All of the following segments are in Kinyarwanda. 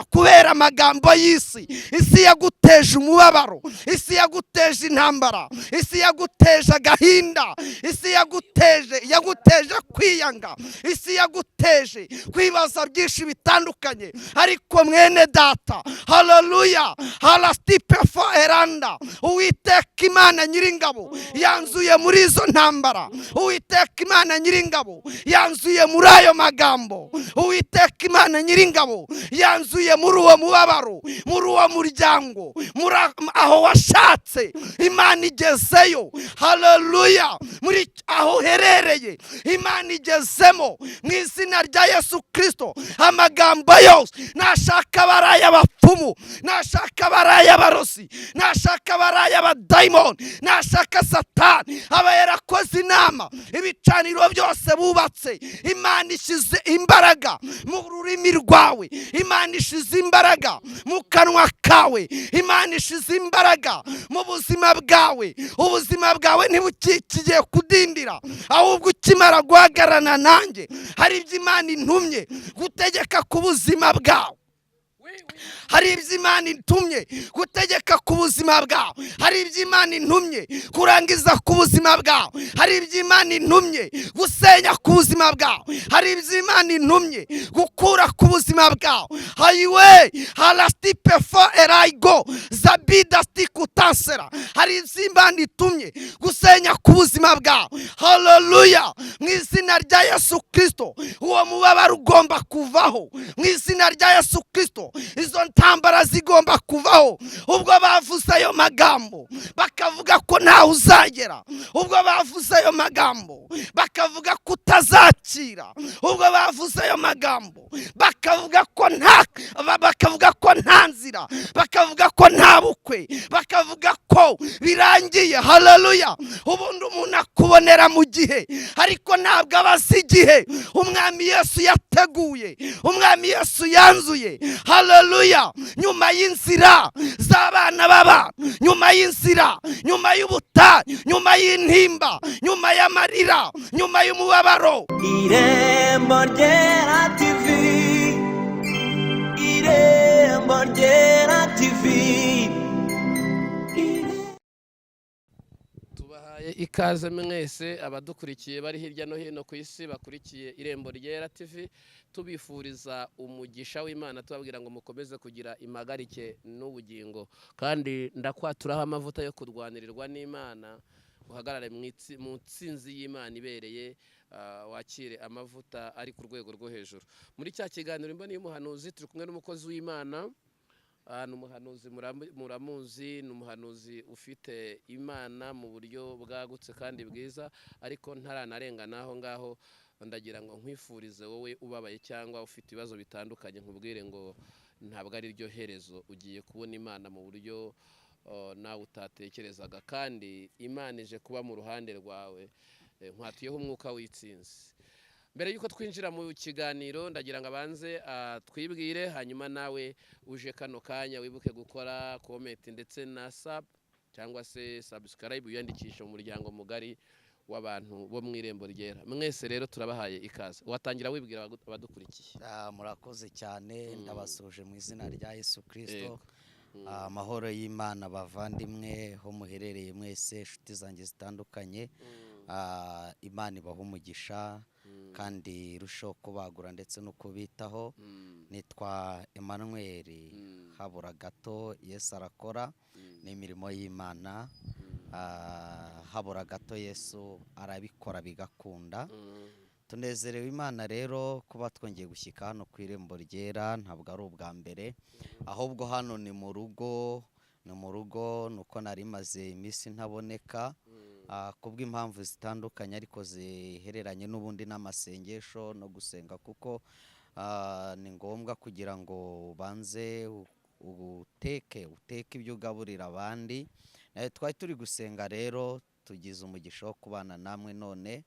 Kubera amagambo y'isi, isi yaguteje umubabaro, isi yaguteje intambara, isi yaguteje agahinda, isi yaguteje kwiyanga, isi yaguteje kwibaza byinshi bitandukanye. Ariko mwene data, haleluya, harasitipefo eranda, Uwiteka Imana Nyiringabo yanzuye muri izo ntambara. Uwiteka Imana Nyiringabo yanzuye muri ayo magambo. Uwiteka Imana Nyiringabo yanzuye muri uwo mubabaro, muri uwo muryango, muri aho washatse. Imana igezeyo, haleluya. Muri aho uherereye, Imana igezemo mu izina rya Yesu Kirisito. Amagambo yose, nashaka bari ay'abapfumu, nashaka bari ay'abarozi, nashaka bari ay'abadayimoni, nashaka Satani aba yarakoze inama, ibicaniro byose bubatse, Imana ishyize imbaraga mu rurimi rwawe. Imana ishize imbaraga mu kanwa kawe. Imana ishize imbaraga mu buzima bwawe. Ubuzima bwawe ntibukigiye kudindira, ahubwo ukimara guhagararana nanjye, hari ibyo Imana intumye gutegeka ku buzima bwawe. Hari ibyo Imana intumye gutegeka ku buzima bwawe. Hari ibyo Imana intumye kurangiza ku buzima bwawe. Hari ibyo Imana intumye gusenya ku buzima bwawe. Hari ibyo Imana intumye gukura ku buzima bwawe. Hayiwe harasitipefo erayigo zabida stikutansera. Hari ibyo Imana itumye gusenya ku buzima bwawe. Haleluya! Mu izina rya Yesu Kirisito, uwo mubabaro ugomba kuvaho. Mu izina rya Yesu Kirisito, izo ntambara zigomba kuvaho. Ubwo bavuze ayo magambo bakavuga ko ntawe uzagera, ubwo bavuze ayo magambo bakavuga ko utazakira, ubwo bavuze ayo magambo bakavuga ko nta nzira, bakavuga ko nta bukwe, bakavuga ko birangiye, haleluya. Ubundi umuntu akubonera mu gihe, ariko ntabwo aba azi igihe Umwami Yesu yateguye, Umwami Yesu yanzuye, haleluya. Nyuma y'inzira z'abana b'abantu, nyuma y'inzira, nyuma y'ubutayu, nyuma y'intimba, nyuma y'amarira, nyuma y'umubabaro. Irembo Ryera TV, Irembo Ryera TV. Tubahaye ikaze mwese abadukurikiye bari hirya no hino ku isi, bakurikiye Irembo Ryera TV, tubifuriza umugisha w'Imana, tubabwira ngo mukomeze kugira impagarike n'ubugingo. Kandi ndakwaturaho amavuta yo kurwanirirwa n'Imana, uhagarare mu nsinzi y'Imana ibereye, wakire amavuta ari ku rwego rwo hejuru. Muri cya kiganiro Imboni y'Umuhanuzi, turi kumwe n'umukozi w'Imana. Ni umuhanuzi, muramuzi, ni umuhanuzi ufite Imana mu buryo bwagutse kandi bwiza. Ariko ntaranarenga n'aho ngaho, ndagira ngo nkwifurize, wowe ubabaye cyangwa ufite ibibazo bitandukanye, nkubwire ngo ntabwo ari ryo herezo. Ugiye kubona Imana mu buryo nawe utatekerezaga, kandi Imana ije kuba mu ruhande rwawe. Nkwatuyeho umwuka w'itsinzi. Mbere y'uko twinjira mu kiganiro, ndagira ngo abanze twibwire, hanyuma nawe uje kano kanya wibuke gukora comment ndetse na sub cyangwa se subscribe, wiyandikisha mu muryango mugari w'abantu bo mu Irembo Ryera. Mwese rero turabahaye ikaze. Watangira wibwira abadukurikiye. Murakoze cyane. Ndabasuhuje mu izina rya Yesu Kirisito. Yego. Amahoro y'Imana, bavandimwe, ho muherereye mwese, inshuti zanjye zitandukanye. Imana ibaha umugisha kandi irushaho kubagura ndetse no kubitaho. Nitwa Emmanuel Habura Gato. Yesu arakora, ni imirimo y'Imana. Habura gato Yesu arabikora bigakunda. Tunezerewe Imana rero kuba twongeye gushyika hano ku Irembo Ryera. Ntabwo ari ubwa mbere, ahubwo hano ni mu rugo, ni mu rugo. Ni uko nari maze iminsi ntaboneka kubw'impamvu zitandukanye, ariko zihereranye n'ubundi n'amasengesho no gusenga, kuko ni ngombwa kugira ngo ubanze uteke ibyo ugaburira abandi. Twari turi gusenga rero, tugize umugisha wo kubana namwe none.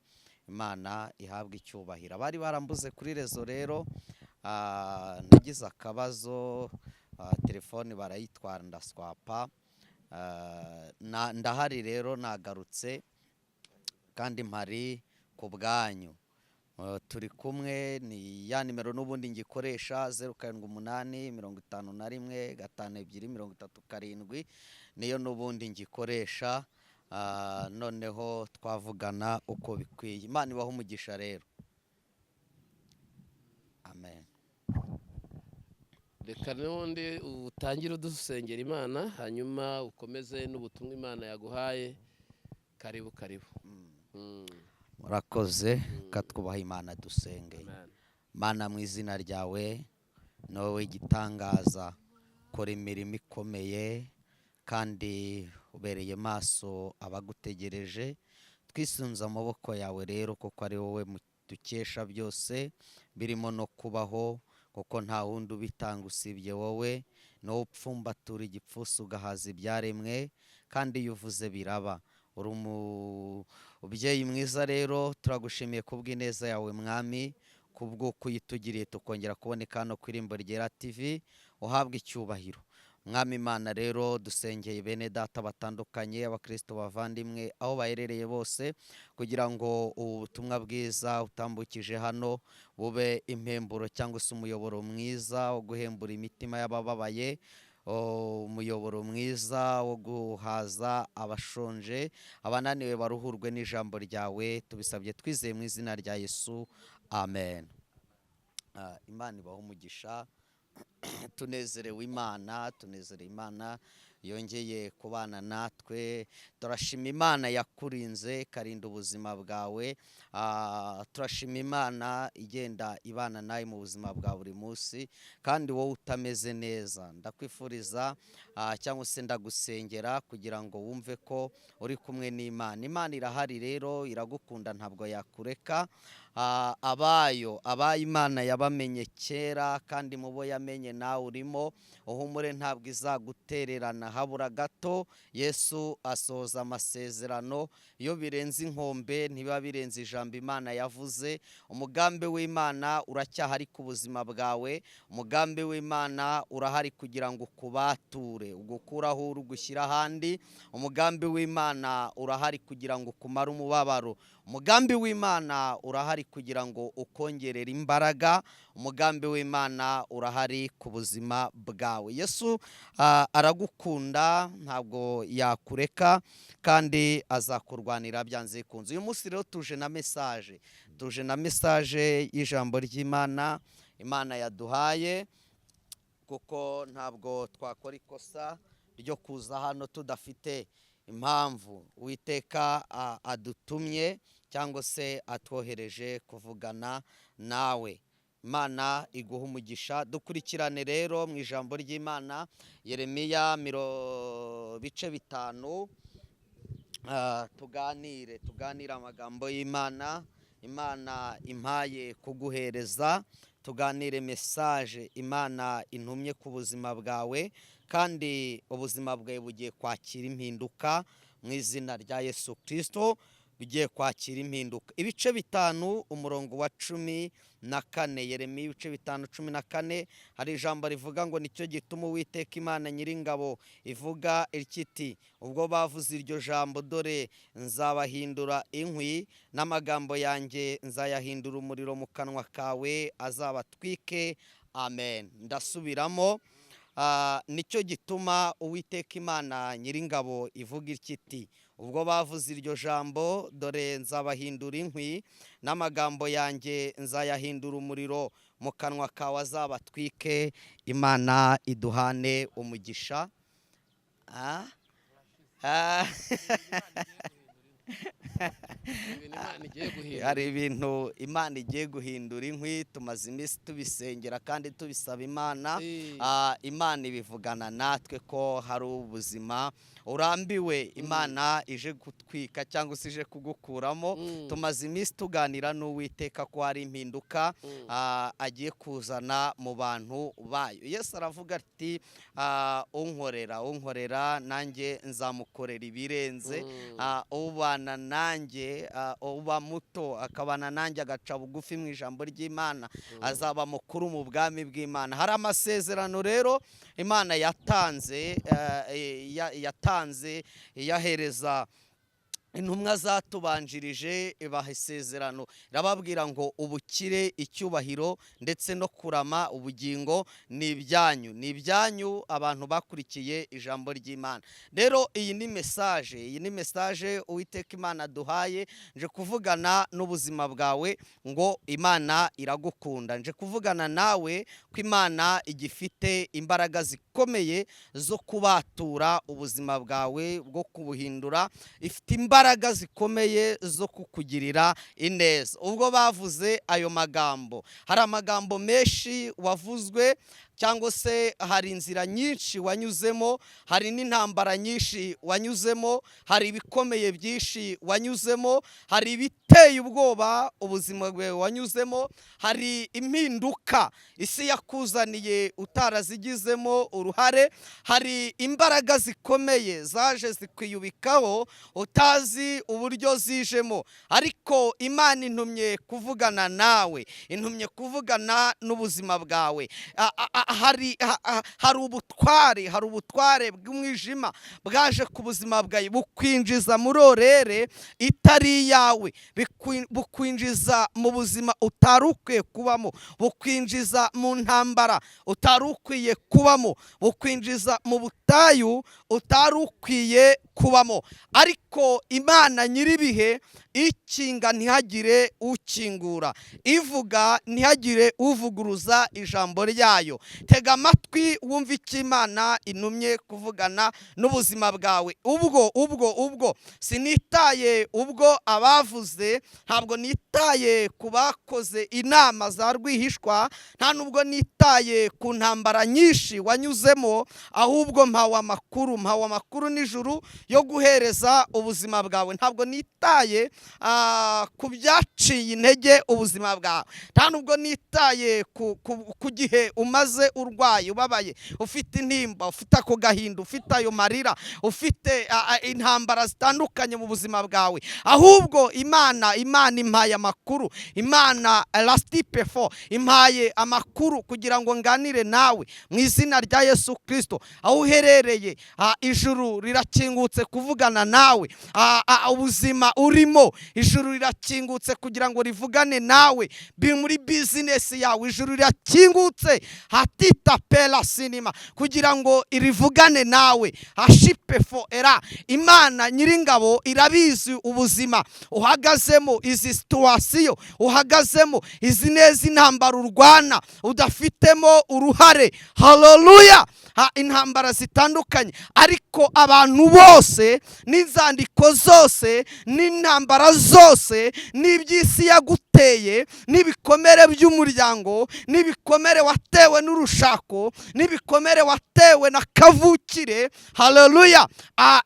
Imana ihabwa icyubahiro. Abari barambuze kuri réseau rero, nagize akabazo, telefone barayitwara, ndaswapa. Ndahari rero, nagarutse kandi mpari ku bwanyu. Turi kumwe, ni ya nimero n'ubundi ngikoresha, 078 51 52 37, niyo n'ubundi ngikoresha. Noneho twavugana uko bikwiye. Imana ibahe umugisha rero, amen. Reka n'ubundi utangire udusengera Imana, hanyuma ukomeze n'ubutumwa Imana yaguhaye. Karibu, karibu. Murakoze. Katwubaha Imana, dusenge. Amen. Mana, mu izina ryawe, ni wowe igitangaza, kora imirimo ikomeye kandi ubereye maso abagutegereje. Twisunze amaboko yawe rero, kuko ari wowe dukesha byose birimo no kubaho, kuko nta wundi ubitanga usibye wowe. Ni wowe upfumbatura igipfunsi ugahaza ibyaremwe, kandi iyo uvuze biraba. Uri umubyeyi mwiza rero, turagushimiye kubw'ineza yawe Mwami, kubw'uko uyitugiriye tukongera kuboneka hano ku Irembo Ryera TV. Uhabwe icyubahiro, Mwami Imana. Rero dusengeye bene data batandukanye, abakristo bavandimwe, aho baherereye bose, kugira ngo ubu butumwa bwiza utambukije hano bube impemburo cyangwa se umuyoboro mwiza wo guhembura imitima y'abababaye, umuyoboro mwiza wo guhaza abashonje, abananiwe baruhurwe n'ijambo ryawe. Tubisabye twizeye mu izina rya Yesu, amen. Imana ibahe umugisha. Tunezerewe Imana, tunezerewe Imana yongeye kubana natwe. Turashima Imana yakurinze ikarinda ubuzima bwawe. Turashima Imana igenda ibana nawe mu buzima bwa buri munsi. Kandi wowe utameze neza, ndakwifuriza cyangwa se ndagusengera kugira ngo wumve ko uri kumwe n'Imana. Imana irahari rero, iragukunda, ntabwo yakureka. Abayo Imana yabamenye kera, kandi mu bo yamenye nawe urimo. Uhumure, ntabwo izagutererana. Habura gato Yesu asohoza amasezerano. Iyo birenze inkombe ntibiba birenze ijambo Imana yavuze. Umugambi w'Imana uracyahari ku buzima bwawe. Umugambi w'Imana urahari kugira ngo ukubature, ugukuraho uri ugushyira ahandi. Umugambi w'Imana urahari kugira ngo ukumare umubabaro. Umugambi w'Imana urahari kugira ngo ukongerere imbaraga. Umugambi w'Imana urahari ku buzima bwawe. Yesu aragukunda, ntabwo yakureka, kandi azakurwanira byanze bikunze. Uyu munsi rero tuje na message y'ijambo ry'Imana Imana yaduhaye, kuko ntabwo twakora ikosa ryo kuza hano tudafite impamvu Uwiteka adutumye cyangwa se atwohereje kuvugana nawe. Imana iguha umugisha. Dukurikirane rero mu ijambo ry'Imana, Yeremiya bice 5. Tuganire amagambo y'Imana Imana impaye kuguhereza, tuganire message Imana intumye ku buzima bwawe, kandi ubuzima bwawe bugiye kwakira impinduka mu izina rya Yesu Kirisito, bugiye kwakira impinduka. Ibice 5, umurongo wa 14, Yeremiya ibice 5 14, hari ijambo rivuga ngo: "Nicyo gituma Uwiteka Imana Nyiringabo ivuga iti: Ubwo bavuze iryo jambo, dore nzabahindura inkwi, n'amagambo yanjye nzayahindura umuriro mu kanwa kawe, azabatwike." Amen. Ndasubiramo. Nicyo gituma Uwiteka Imana Nyiringabo ivuga iti: Ubwo bavuze iryo jambo, dore nzabahindura inkwi, n'amagambo yanjye nzayahindura umuriro mu kanwa kawe, azabatwike. Imana iduhane umugisha. Ibintu Imana igiye guhindura. Hari ibintu Imana igiye guhindura inkwi. Tumaze iminsi tubisengera kandi tubisaba Imana. Imana ibivugana natwe ko hari ubuzima urambiwe, Imana ije gutwika cyangwa se ije kugukuramo. Tumaze iminsi tuganira n'Uwiteka ko hari impinduka agiye kuzana mu bantu bayo. Yesu aravuga ati: Unkorera nanjye nzamukorera ibirenze. Ubana nanjye, uba muto akabana nanjye, agaca bugufi mu ijambo ry'Imana, azaba mukuru mu bwami bw'Imana." Hari amasezerano rero Imana yatanze, yatanze iyahereza Intumwa zatubanjirije ibaha isezerano, irababwira ngo ubukire, icyubahiro ndetse no kurama, ubugingo ni ibyanyu, ni ibyanyu abantu bakurikiye ijambo ry'Imana. Rero iyi ni message, iyi ni message Uwiteka Imana duhaye. Nje kuvugana n'ubuzima bwawe ngo Imana iragukunda. Nje kuvugana nawe ko Imana igifite imbaraga zikomeye zo kubatura ubuzima bwawe, bwo kubuhindura. Ifite imbaraga zikomeye zo kukugirira ineza. Ubwo bavuze ayo magambo, hari amagambo menshi wavuzwe, cyangwa se hari inzira nyinshi wanyuzemo, hari n'intambara nyinshi wanyuzemo, hari ibikomeye byinshi wanyuzemo, hari ibiteye ubwoba ubuzima bwawe wanyuzemo, hari impinduka isi yakuzaniye utarazigizemo uruhare, hari imbaraga zikomeye zaje zikwiyubikaho utazi uburyo zijemo. Ariko Imana intumye kuvugana nawe, intumye kuvugana n'ubuzima bwawe. Hari ubutware, hari ubutware bw'umwijima bwaje ku buzima bwawe, bukwinjiza muri orere itari iyawe, bukwinjiza mu buzima utari ukwiye kubamo, bukwinjiza mu ntambara utari ukwiye kubamo, bukwinjiza mu butayu utari ukwiye kubamo. Ariko Imana nyir'ibihe ikinga ntihagire ukingura, ivuga ntihagire uvuguruza ijambo ryayo. Tega amatwi wumve icyo Imana intumye kuvugana n'ubuzima bwawe. Ubwo sinitaye ubwo abavuze, ntabwo nitaye ku bakoze inama za rwihishwa, nta nubwo nitaye ku ntambara nyinshi wanyuzemo, ahubwo mpawe amakuru nijoro yo guhereza ubuzima bwawe. Ntabwo nitaye ku byaciye intege ubuzima bwawe, nta nubwo nitaye ku gihe umaze urwaye, ubabaye, ufite intimba, ufite ako gahinda, ufite ayo marira, ufite intambara zitandukanye mu buzima bwawe. Ahubwo Imana impaye amakuru, Imana rasitipefo impaye amakuru kugira ngo nganire nawe mu izina rya Yesu Kirisito. Aho uherereye, ijuru rirakingutse kuvugana nawe. Ubuzima urimo, ijuru rirakingutse kugira ngo rivugane nawe. Muri business yawe, ijuru rirakingutse hatita pera sinima kugira ngo irivugane nawe. Hashipefo era Imana nyiringabo irabizi ubuzima uhagazemo, izi situation uhagazemo, izi neza intambara urwana udafitemo uruhare. Haleluya! Intambara zitandukanye, ariko abantu bose n'inzandiko zose n'intambara zose n'iby'isi yaguteye n'ibikomere by'umuryango n'ibikomere watewe n'urushako n'ibikomere watewe na kavukire, haleluya,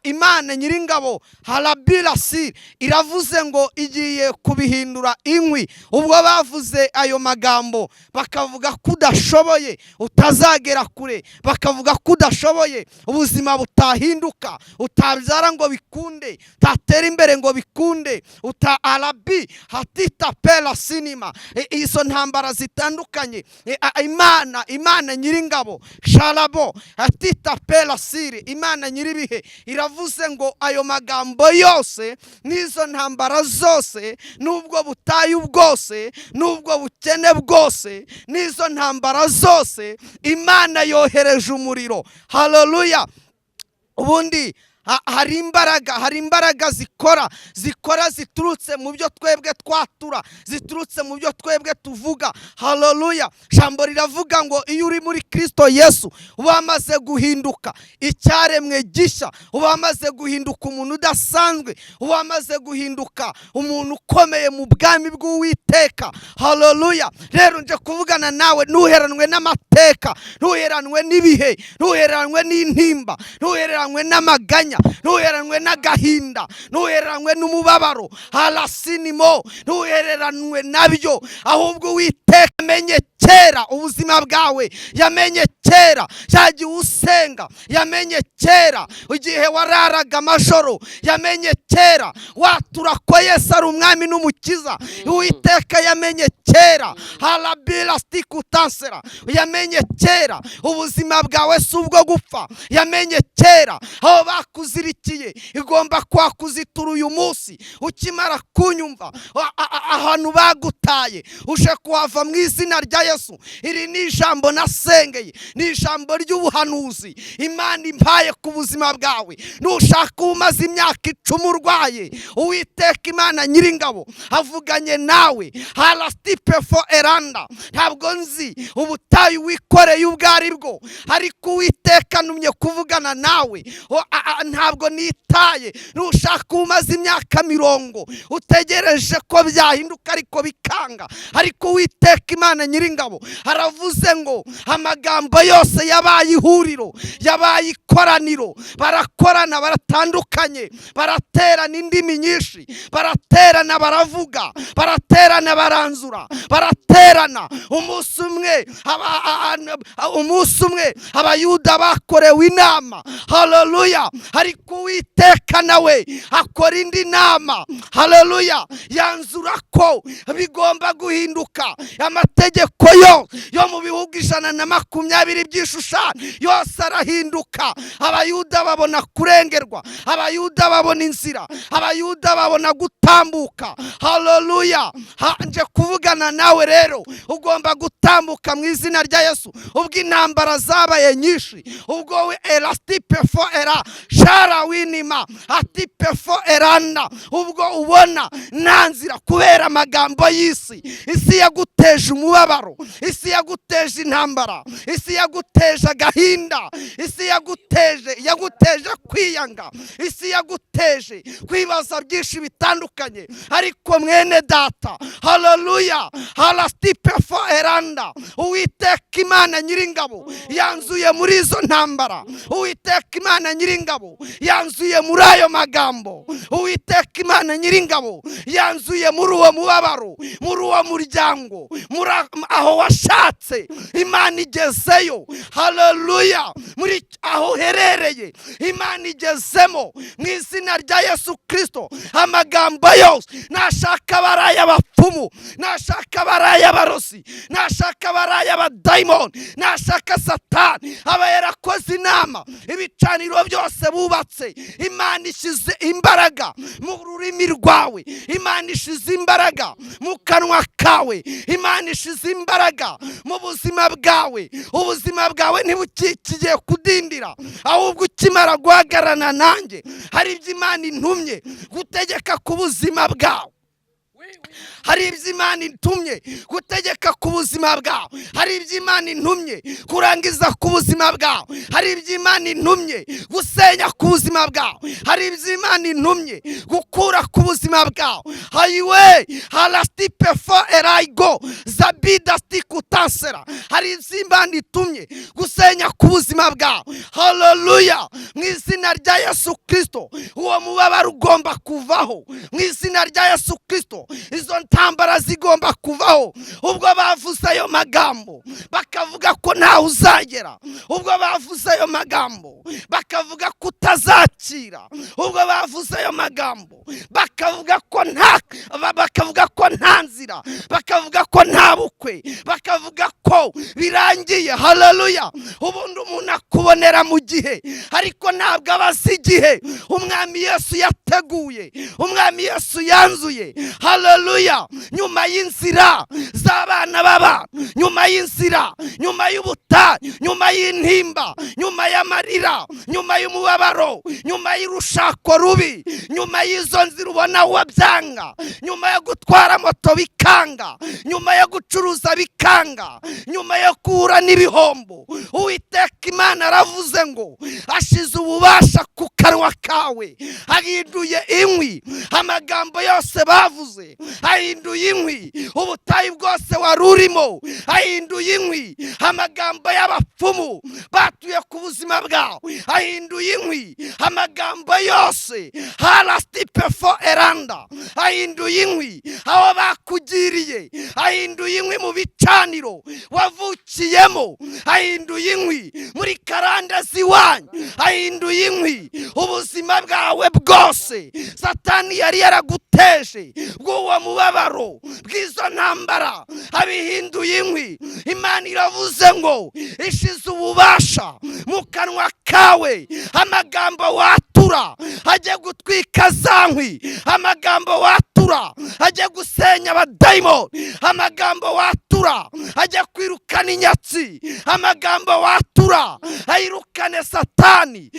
Imana nyiringabo harabirasi iravuze ngo igiye kubihindura inkwi. Ubwo bavuze ayo magambo, bakavuga ko udashoboye, utazagera kure, bakavuga ko udashoboye, ubuzima butahinduka, utabyara ngo bikunde, utatera imbere ngo bikunde, uta arabi hatita pera sinima. Izo ntambara zitandukanye, Imana nyiringabo sharabo hatita pera siri, Imana nyiribihe iravuze ngo ayo magambo yose n'izo ntambara zose n'ubwo butayu bwose n'ubwo bukene bwose n'izo ntambara zose, Imana yohereje umuriro. Haleluya! Ubundi hari imbaraga zikora ziturutse mu byo twebwe twatura, ziturutse mu byo twebwe tuvuga. Haleluya! Jambo riravuga ngo iyo uri muri Kirisito Yesu uba wamaze guhinduka icyaremwe gishya, uba wamaze guhinduka umuntu udasanzwe, uba wamaze guhinduka umuntu ukomeye mu bwami bw'Uwiteka. Haleluya! Rero nje kuvugana nawe, ntuheranwe n'amateka, ntuheranwe n'ibihe, ntuheranwe n'intimba, ntuheranwe n'amaganya, ntuheranwe n'agahinda, ntuheranwe n'umubabaro harasinimo, ntuheranwe nabyo. Ahubwo Uwiteka amenye kera ubuzima bwawe, yamenye kera cya gihe usenga, yamenye kera igihe wararaga amajoro, yamenye kera watura ko Yesu ari umwami n'umukiza. Uwiteka yamenye kera harabira stikutansera, yamenye kera ubuzima bwawe si ubwo gupfa, yamenye kera aho bakuzanye. bakuzirikiye igomba kwakuzitura uyu munsi. Ukimara kunyumva, ahantu bagutaye uje kuhava mu izina rya Yesu. Iri ni ijambo nasengeye, ni ijambo ry'ubuhanuzi Imana impaye ku buzima bwawe. Nushaka umaze imyaka 10 urwaye, Uwiteka Imana Nyiringabo avuganye nawe. Harastipefo eranda, ntabwo nzi ubutayu wikoreye ubwo ari bwo, ariko Uwiteka numye kuvugana nawe. Ntabwo nitaye nushaka umaze imyaka 40 utegereje ko byahinduka ariko bikanga, ariko Uwiteka Imana Nyiringabo aravuze ngo amagambo yose yabaye ihuriro, yabaye ikoraniro, barakorana, baratandukanye, baraterana indimi nyinshi, baraterana, baravuga, baraterana, baranzura, baraterana. Umunsi umwe Abayuda bakorewe inama, haleluya, ariko Uwiteka nawe akora indi nama, haleluya, yanzura ko bigomba guhinduka. Amategeko yo mu bihugu 120 by'ishushani yose arahinduka. Abayuda babona kurengerwa, Abayuda babona inzira, Abayuda babona gutambuka, haleluya. Nje kuvugana nawe rero, ugomba gutambuka mu izina rya Yesu. Ubwo intambara zabaye nyinshi, ubwo we erastipefo era shara winima atipefo eranda, ubwo ubona nta nzira kubera amagambo y'isi. Isi yaguteje umubabaro, isi yaguteje intambara, isi yaguteje agahinda, isi yaguteje kwiyanga, isi yaguteje kwibaza byinshi bitandukanye. Ariko mwene data, haleluya, harastipefo eranda, Uwiteka Imana Nyiringabo yanzuye muri izo ntambara, Uwiteka Imana Nyiringabo yanzuye muri ayo magambo, Uwiteka Imana Nyiringabo yanzuye muri uwo mubabaro, muri uwo muryango, muri aho washatse, Imana igezeyo, haleluya, muri aho uherereye Imana igezemo mu izina rya Yesu Kristo. Amagambo yose nashaka baraya abapfumu, nashaka baraya abarozi, nashaka baraya abadayimoni, nashaka Satani aba yarakoze inama, ibicaniro byose bubatse, Imana ishize imbaraga mu rurimi rwawe, Imana ishize imbaraga mu kanwa kawe, Imana ishize imbaraga mu buzima bwawe. Ubuzima bwawe ntibukigiye kudindira, ahubwo ukimara guhagararana nanjye hari ibyo Imana intumye gutegeka ku buzima bwawe, hari ibyo Imana intumye gutegeka ku buzima bwawe, hari ibyo Imana intumye kurangiza ku buzima bwawe, hari ibyo Imana intumye gusenya ku buzima bwawe, hari ibyo Imana intumye gukura ku buzima bwawe. Hayiwe harastipefo eraigo zabida stikutansera, hari ibyo Imana itumye gusenya ku buzima bwawe, haleluya, mu izina rya Yesu Kristo. Uwo mubabaro ugomba kuvaho mu izina rya Yesu Kristo. Izo ntambara zigomba kuvaho. Ubwo bavuze ayo magambo bakavuga ko ntawe uzagera, ubwo bavuze ayo magambo bakavuga ko utazakira, ubwo bavuze ayo magambo bakavuga ko nta, bakavuga ko nta nzira, bakavuga ko nta bukwe, bakavuga ko birangiye, haleluya. Ubundi umuntu akubonera mu gihe, ariko ntabwo abazi igihe Umwami Yesu yateguye, Umwami Yesu yanzuye, haleluya. Nyuma y'inzira z'abana b'abantu, nyuma y'inzira, nyuma y'ubutayu, nyuma y'intimba, nyuma y'amarira, nyuma y'umubabaro, nyuma y'urushako rubi, nyuma y'izo nzira ubona wabyanga, nyuma yo gutwara moto bikanga, nyuma yo gucuruza bikanga, nyuma yo guhura n'ibihombo, Uwiteka Imana aravuze ngo ashize ububasha ku kanwa kawe, ahinduye inkwi amagambo yose bavuze, ahinduye inkwi ubutayu bwose wari urimo, ahinduye inkwi amagambo y'abapfumu batuye ku buzima bwawe, ahinduye inkwi amagambo yose harastipefo eranda, ahinduye inkwi aho bakugiriye, ahinduye inkwi mu bicaniro wavukiyemo, ahinduye inkwi muri karanda z'iwanyu, ahinduye inkwi ubuzima bwawe bwose Satani yari yaraguteje bw'uwo mubabaro, bw'izo ntambara, abihinduye inkwi. Imana iravuze ngo ishize ububasha mu kanwa Kawe amagambo watura ajye gutwika za nkwi, amagambo watura ajye gusenya abadayimoni, amagambo watura ajye kwirukana inyatsi, amagambo watura ayirukane Satani,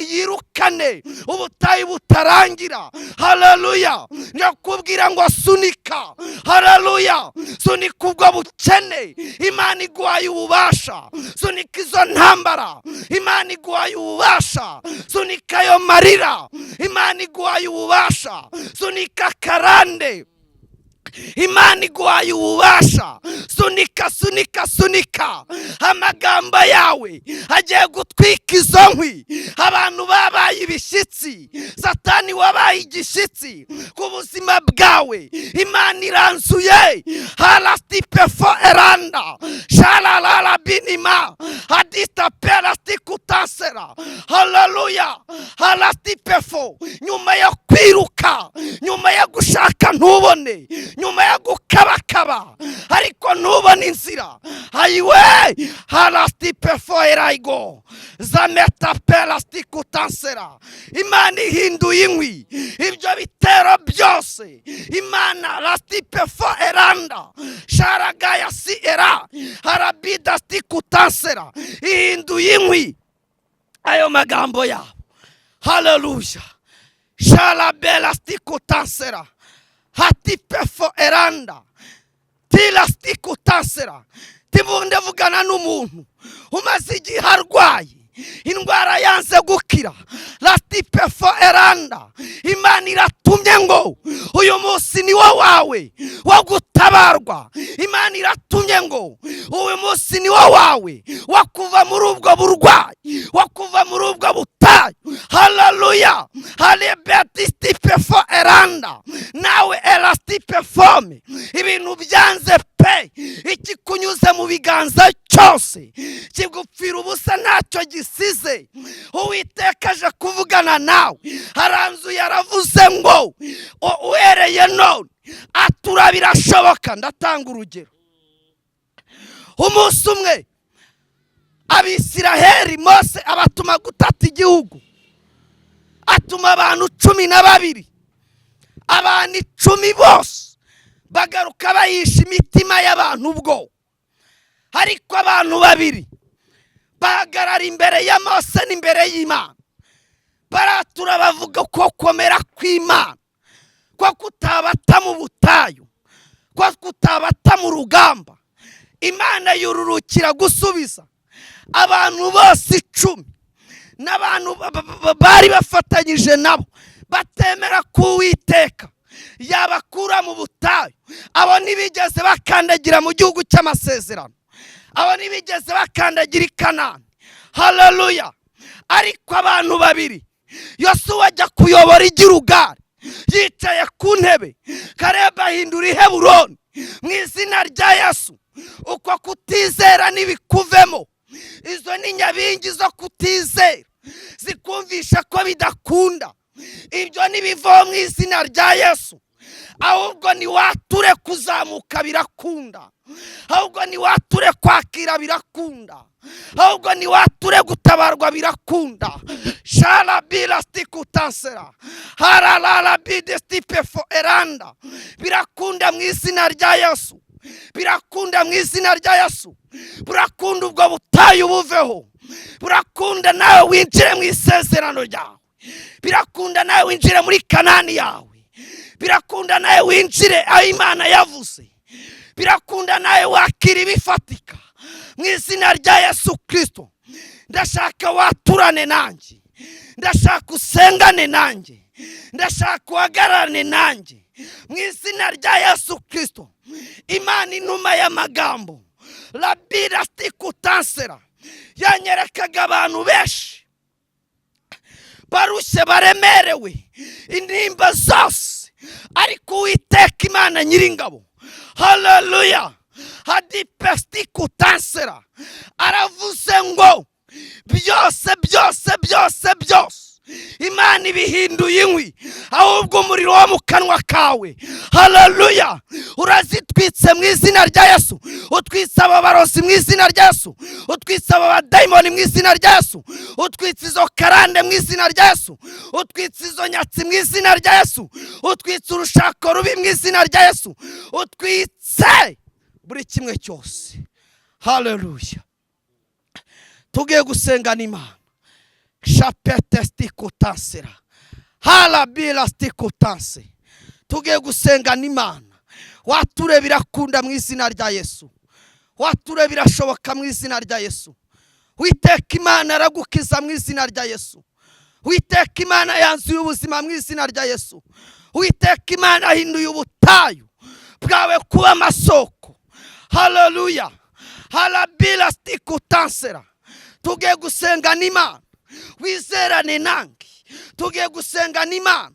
yirukane ubutayu butarangira. Haleluya! Ndakubwira ngo sunika, haleluya, sunika ubwo bukene, Imana iguhaye ububasha. Sunika izo ntambara, Imana iguhaye ububasha. Sunika ayo marira, Imana iguhaye ububasha. Sunika karande, Imana iguhaye ububasha. Sunika, sunika, sunika. Amagambo yawe agiye gutwika izo nkwi. Abantu babaye ibishyitsi, Satani wabaye igishyitsi ku buzima bwawe, Imana iranzuye. Harasitipefo eranda shararara binima hadita perasitikutasera. Haleluya! Harasitipefo. Nyuma yo kwiruka, nyuma yo gushaka ntubone, nyuma yo gukabakaba ariko ntubone inzira, ayiwe, harasitipefo erayigo zameta perasitikutasera, Imana ihinduye inkwi ibyo bitero byose. Imana rasitipefo eranda sharagaya si era harabida sitikutasera, ihinduye inkwi ayo magambo yabo. Haleluya! Sharabela sitikutasera hatipefo eranda tirasitikutasera. Ndavugana n'umuntu umaze igihe arwaye indwara yanze gukira. Rasitipefo eranda, Imana iratumye ngo uyu munsi ni wo wawe wo gutabarwa. Imana iratumye ngo uyu munsi ni wo wawe wo kuva muri ubwo burwayi, wo kuva muri ubwo butayu. Haleluya! Harebetisitipefo eranda, nawe erasitipefome, ibintu byanze pe, ikikunyuze mu biganza cyose kigupfira ubusa, ntacyo gisize. Uwiteka aje kuvugana nawe, haranzuye, aravuze ngo uhereye none atura birashoboka. Ndatanga urugero. Umunsi umwe Abisiraheli, Mose abatuma gutata igihugu, atuma abantu 12. Abantu 10 bose bagaruka bayisha imitima y'abantu ubwo, ariko abantu babiri bahagarara imbere ya Mose n'imbere y'Imana, baratura, bavuga ko komera kw'Imana, ko kutabata mu butayu, ko kutabata mu rugamba. Imana yururukira gusubiza abantu bose 10 n'abantu bari bafatanyije nabo batemera ko Uwiteka yabakura mu butayu. Abo ntibigeze bakandagira mu gihugu cy'amasezerano, abo ntibigeze bakandagira i Kanani. Haleluya! Ariko abantu babiri, Yosuwa ajya kuyobora igirugari yicaye ku ntebe, Kareba ahindura i Heburoni. Mu izina rya Yesu, uko kutizera ntibikuvemo. Izo ni nyabingi zo kutizera zikumvisha ko bidakunda. Ibyo ntibivaho mu izina rya Yesu. Ahubwo niwature kuzamuka birakunda, ahubwo niwature kwakira birakunda, ahubwo niwature gutabarwa birakunda. Sharabira stikutansera hararara bide stipefo eranda, birakunda mu izina rya Yesu, birakunda mu izina rya Yesu. Burakunda ubwo butayu buveho, burakunda nawe winjire mu isezerano ryawe, birakunda nawe winjire muri Kanani yawe, birakunda nawe winjire aho Imana yavuze, birakunda nawe wakira ibifatika mu izina rya Yesu Kirisito. Ndashaka waturane nanjye, ndashaka usengane nanjye, ndashaka uhagararane nanjye mu izina rya Yesu Kirisito. Imana inuma y'amagambo rabira stikutansera yanyerekaga abantu benshi barushye, baremerewe intimba zose, ariko Uwiteka Imana nyiringabo, haleluya, hadipestikutansera, aravuze ngo byose, byose, byose, byose. Imana ibihinduye inkwi, ahubwo umuriro wo mu kanwa kawe, haleluya, urazitwitse mu izina rya Yesu. Utwitse abo barozi mu izina rya Yesu, utwitse abo badayimoni mu izina rya Yesu, utwitse izo karande mu izina rya Yesu, utwitse izo nyatsi mu izina rya Yesu, utwitse urushako rubi mu izina rya Yesu, utwitse buri kimwe cyose. Haleluya. Tugiye gusenga n'Imana. Shapete stikutansera harabira stikutanse. Tugiye gusenga n'Imana. Wature birakunda mu izina rya Yesu, wature birashoboka mu izina rya Yesu. Witeka Imana aragukiza mu izina rya Yesu. Witeka Imana yanzuye ubuzima mu izina rya Yesu. Witeka Imana ahinduye ubutayu bwawe kuba amasoko. Haleluya. Harabira stikutansera. Tugiye gusenga n'Imana, wizerane nange. Tugiye gusenga n'Imana,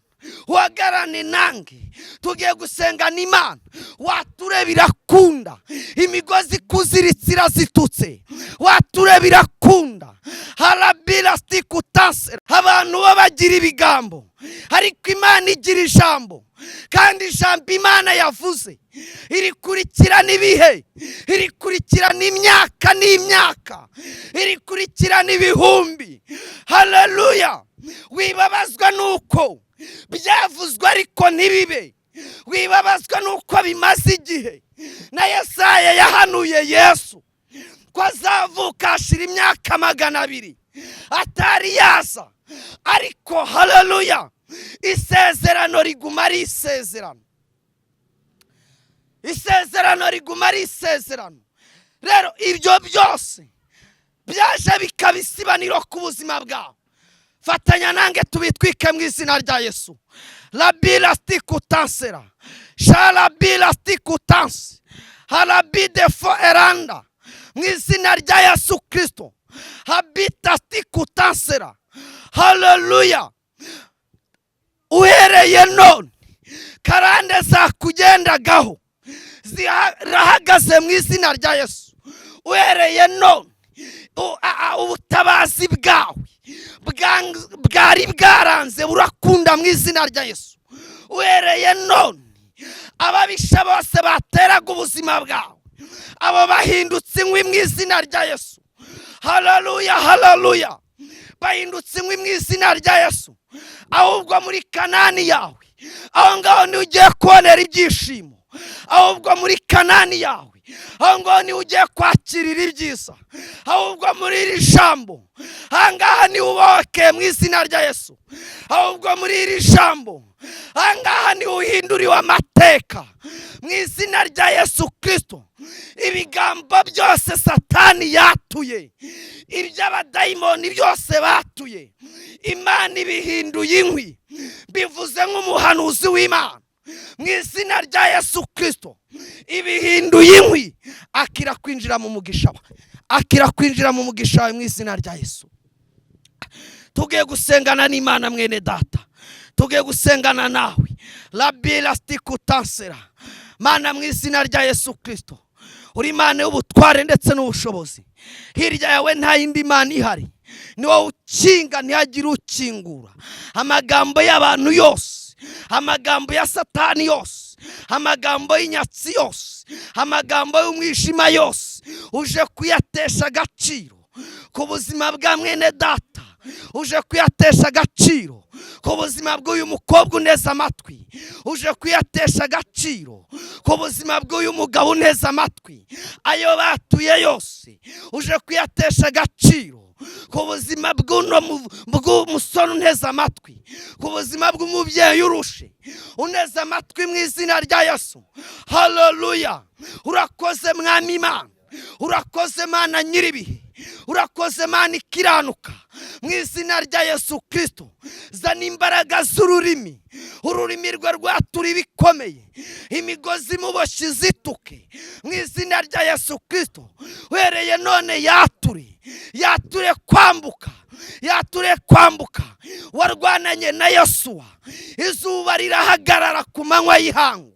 uhagarane nange. Tugiye gusenga n'Imana. Wature birakunda, imigozi ikuziritse irazitutse. Wature birakunda. Harabira stikutansera. Abantu bo bagira ibigambo, ariko Imana igira ijambo, kandi ijambo Imana yavuze irikurikirana ibihe, irikurikirana imyaka n'imyaka, irikurikirana ibihumbi. Haleluya. Wibabazwa nuko byavuzwe ariko ntibibe, wibabazwa nuko bimaze igihe. Na Yesaya yahanuye Yesu ko azavuka ashira imyaka 200 atari yaza, ariko haleluya, isezerano riguma ari isezerano, isezerano riguma ari isezerano. Rero ibyo byose byaje bikaba isibaniro ku buzima bwawe. Fatanya nange tubitwike mu izina rya Yesu. Labila stikutansera sharabila stikutanse harabide fo eranda mu izina rya Yesu Kristo. Habita stikutansera. Haleluya. Uhereye none karande zakugendagaho zirahagaze mu izina rya Yesu. Uhereye none ubutabazi bwawe bwari bwaranze burakunda mu izina rya Yesu. Uhereye none ababisha bose bateraga ubuzima bwawe, abo bahindutse inkwi mu izina rya Yesu. Haleluya, haleluya. Bahindutse inkwi mu izina rya Yesu. Ahubwo muri Kanani yawe, aho ngaho niho ugiye kubonera ibyishimo. Ahubwo muri Kanani yawe, aho ngaho niho ugiye kwakirira ibyiza. Ahubwo muri iri jambo, aha ngaha niho ubohokeye mu izina rya Yesu. Ahubwo muri iri jambo, aha ngaha niho uhinduriwe amateka mu izina rya Yesu Kristo. Ibigambo byose Satani yatuye, iby'abadayimoni byose batuye, Imana ibihinduye inkwi. Bivuze nk'umuhanuzi w'Imana mu izina rya Yesu Kristo, ibihinduye inkwi. Akira kwinjira mu mugisha wawe, akira kwinjira mu mugisha wawe mu izina rya Yesu. Tugiye gusengana n'Imana mwene data, tugiye gusengana nawe. Labila stikutansera. Mana mu izina rya Yesu Kristo, uri Imana y'ubutware ndetse n'ubushobozi. Hirya yawe nta yindi Mana ihari, ni wowe ukinga ntihagire ukingura. Amagambo y'abantu yose, amagambo ya Satani yose, amagambo y'inyatsi yose, amagambo y'umwijima yose, uje kuyatesha agaciro ku buzima bwa mwene data, uje kuyatesha agaciro ku buzima bw'uyu mukobwa uneze amatwi, uje kuyatesha agaciro ku buzima bw'uyu mugabo uneze amatwi. Ayo batuye yose uje kuyatesha agaciro ku buzima bw'umusore uneze amatwi, ku buzima bw'umubyeyi urushe uneze amatwi mu izina rya Yesu. Haleluya. Urakoze Mwami Imana, urakoze Mana nyiribihe, urakoze Mana ikiranuka mu izina rya Yesu Kristo. Zana imbaraga z'ururimi, ururimi rwe rwatura ibikomeye, imigozi imuboshye izituke mu izina rya Yesu Kristo. Uhereye none yature, yature kwambuka, yature kwambuka. Warwananye na Yosuwa, izuba rirahagarara ku manywa y'ihangu.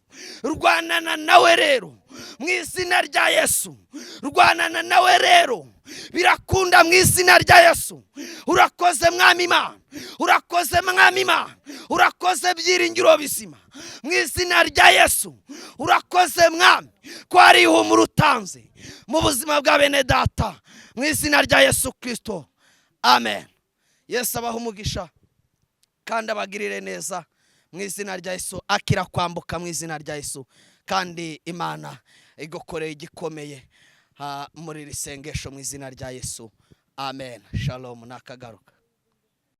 Rwanana nawe rero Mu izina rya Yesu, rwanana nawe rero birakunda mu izina rya Yesu. Urakoze Mwami Imana, urakoze Mwami Imana, urakoze byiringiro bizima mu izina rya Yesu. Urakoze Mwami ko hari ihumure utanze mu buzima bwa bene data mu izina rya Yesu Kirisito, amen. Yesu abaha umugisha kandi abagirire neza mu izina rya Yesu. Akira kwambuka mu izina rya Yesu, kandi Imana igukoreye igikomeye muri iri sengesho mu izina rya Yesu, amen. Shalom, nakagaruka.